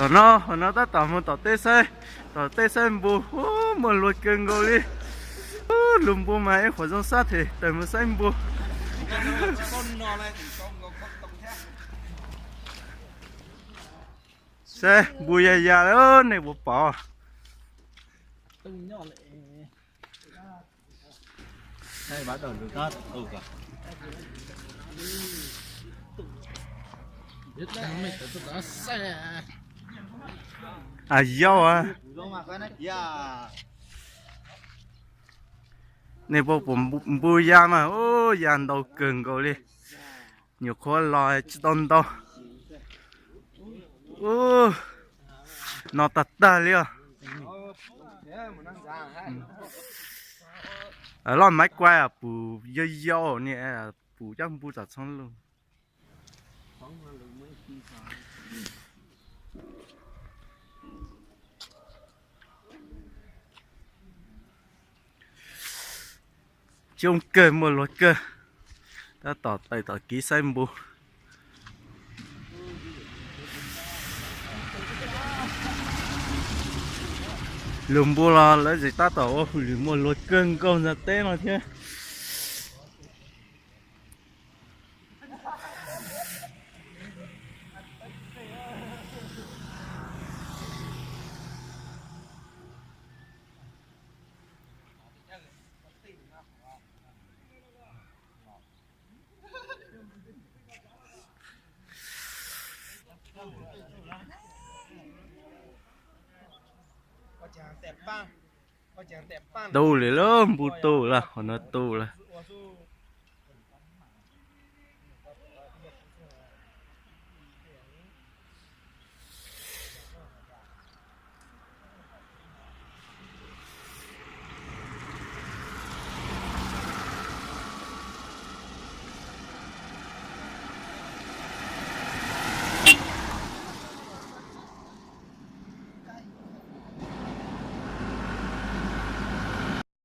Qhov no, qhov no tab tom mus tom teb saib, tom teb saib npua, muaj luag kawg nkaus li. Lug npua mas ib qhuas zoo sab them tawm mus saib npua. Saib npua ya ya li nej puas pom. Yau, nej puas pom npua ya mas, ub, ya ntau kawg nkaus li. Nyuam qhuav los tsis tau ntau. Ub, no tag tag li os. Loj maiv kuai pum yau yau ni, pum cov npua txom txhob lug. Coob kawg muaj luag kawg, tab tom tawm tom kiv saib npua. Lug npua los lawv tseem tab tom ua hauj lwm muaj luag kawg nkaus ntawm teb no thiab. Tu li lub npua tu lawm, qhov no tu lawm.